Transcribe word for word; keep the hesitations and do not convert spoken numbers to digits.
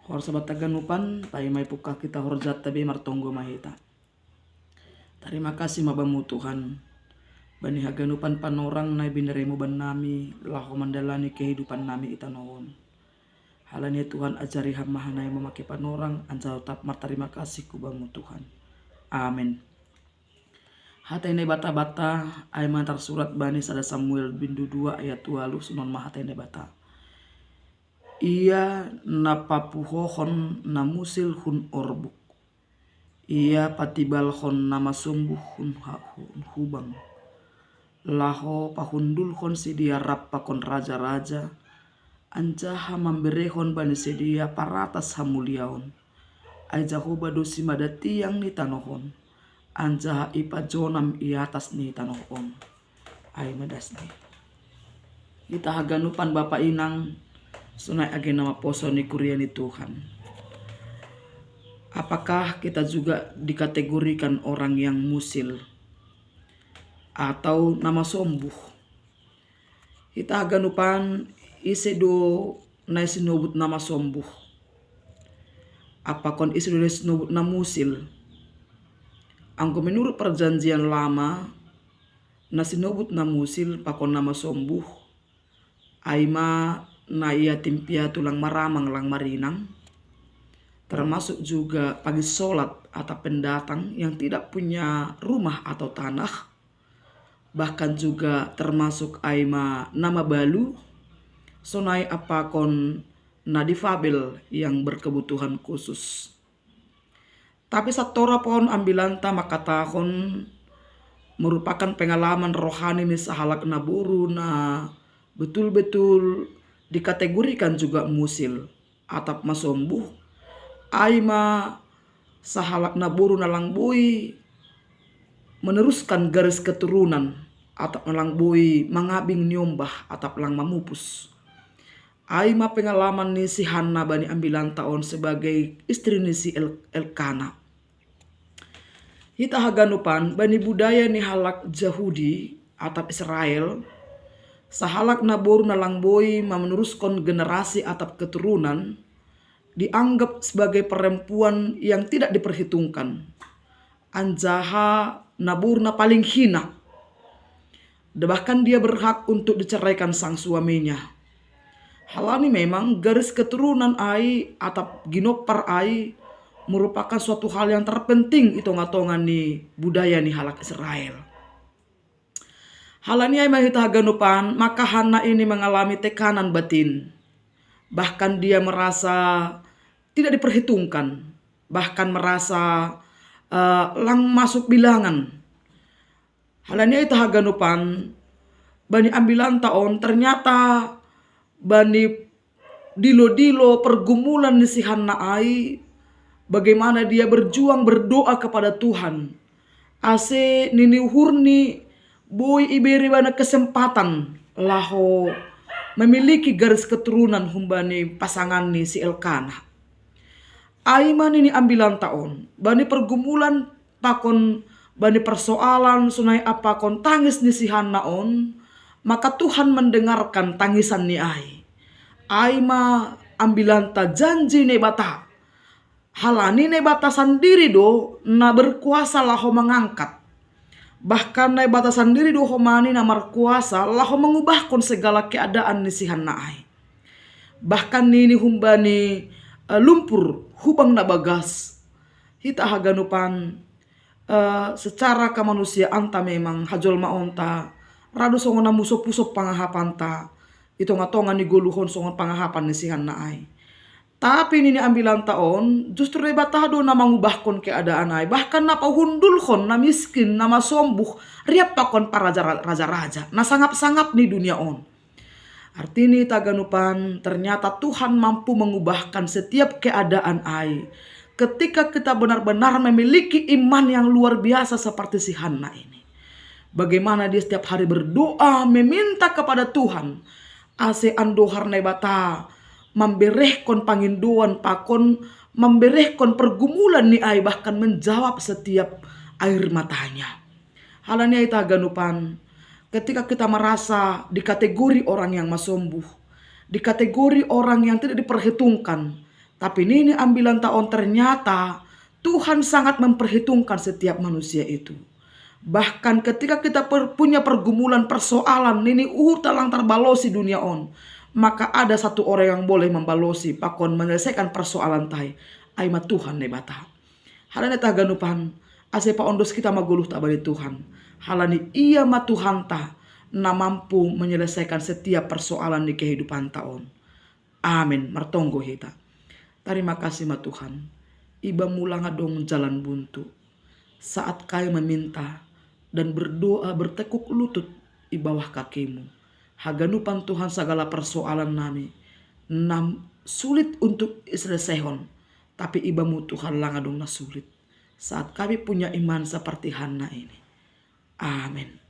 Horsa bata haganupan, taimai pukah kita horjat tabe martonggo mahita. Tarima kasih ma Bamu Tuhan, bani haganupan panorang nai bineremu bannami laho mandalani kehidupan nami i tanohon. Halani Tuhan ajari ham mahanai memake panorang anjaho tap martarima kasih ku Bamu Tuhan. Amin. Hata ini bata-bata ai mantar surat bani sada Samuel bindu dua ayat walu sunon ma hata ini bata. Ia na papuhohon na musil hun orbuk. Ia patibalhon na masombuh hun hubang. Laho pahundulhon sidea rap pakon raja-raja, anjaha mamberehon bani sidea paratas hamuliaon. Ai Jahowa do simada tiang ni tanohon, anjaha ipajonam i atas ni tanohon. Ai madasni. Hita haganupan bapa inang, sonai age na maposo ni kuria ni Tuhan. Apakah kita juga dikategorikan orang yang musil atau na masombuh? Hita haganupan, ise do na sinobut na masombuh? Apakon ise do na sinobut na musil? Anggo menurut perjanjian lama, na sinobut na musil pakon na masombuh, ai ma na ia timpiatu lang maramang lang marinang, termasuk juga pagisolat atau pendatang yang tidak punya rumah atau tanah, bahkan juga termasuk ai ma na mabalu, sonai apakon na difabel yang berkebutuhan khusus. Tapi satorop on ambilanta mangkatahon merupakan pengalaman rohani ni sahalak naboru na betul-betul dikategorikan juga musil atap masombuh, ai ma sahalak naboru na lang boi meneruskan garis keturunan atap na lang boi mangabing niombah atap lang mamupus. Ai ma pengalaman ni si Hanna bani ambilanta on sebagai istri ni si El Elkana. Hita haganupan bani budaya ni halak Jahudi atap Israel, sahalak naboru na lang boi mameneruskon generasi atap keturunan dianggap sebagai perempuan yang tidak diperhitungkan, anjaha naboru na paling hina. Bahkan dia berhak untuk diceraikan sang suaminya. Halani memang garis keturunan ai atap ginompar ai merupakan suatu hal yang terpenting i tonga-tonga ni budaya ni halak Israel. Halani ai ma hita haganupan, maka Hanna ini mengalami tekanan batin. Bahkan dia merasa tidak diperhitungkan, bahkan merasa uh, lang masuk bilangan. Halani ai hita haganupan, bani ambilanta on ternyata bani dilo-dilo pergumulan ni si Hanna ai, bagaimana dia berjuang berdoa kepada Tuhan. Ase nini uhurni boi ibere bana kesempatan laho memiliki garis keturunan humbani pasangan ni si Elkana. Ai ma nini ambilanta on, bani pergumulan pakon bani persoalan sonai apakon tangis ni si Hanna on, maka Tuhan mendengarkan tangisan ni ai. Ai ma ambilanta janji Naibata. Halani Naibata sandiri do na berkuasa laho mangangkat. Bahkan Naibata sandiri do homani na markuasa laho mengubahkon segala keadaan ni si Hanna ai. Bahkan nini humbani uh, lumpur hubang na bagas. Hita haganupan uh, secara kemanusiaanta memang hajolmaonta radu songon na musop-usop pangahapanta i tonga-tonga ni goluhon songon pangahapan ni si Hanna ai. Tapi nini ambilanta on, justru Naibata do na mangubahkon keadaan ai, bahkan na pahundulhon na miskin, na masombuh, riap pakon paraja-raja-raja, na sangap-sangap ni dunia on. Artini hita haganupan, ternyata Tuhan mampu mengubahkan setiap keadaan ai. Ketika kita benar-benar memiliki iman yang luar biasa seperti si Hanna ini. Bagaimana dia setiap hari berdoa, meminta kepada Tuhan. Ase andohar Naibata mamberehkon pangindoan pakon mamberehkon pergumulan ni ai bahkan menjawab setiap air matanya. Halani ai hita haganupan, ketika kita merasa di kategori orang yang masombuh, di kategori orang yang tidak diperhitungkan, Tapi nini ambilan ta on, ternyata Tuhan sangat memperhitungkan setiap manusia itu. Bahkan ketika kita per, punya pergumulan, persoalan, nini uhur ta lang tarbalosi dunia on, maka ada satu orang yang boleh membalosi, pakon menyelesaikan persoalan tai. Ai ma Tuhan Naibata. Halani ta haganupan, ase paondos kita ma goluhta bani Tuhan. Halani Ia ma Tuhanta na mampu menyelesaikan setiap persoalan di kehidupan ta on. Amin. Martonggo hita. Tarima kasih ma Tuhan. Ibamu lang adong jalan buntu. Saat kami meminta dan berdoa bertekuk lutut di bawah kakimu, haganupan Tuhan, segala persoalan nami na sulit untuk iselesehon, tapi Ibamu Tuhan lang adong na sulit. Saat kami punya iman seperti Hana ini. Amin.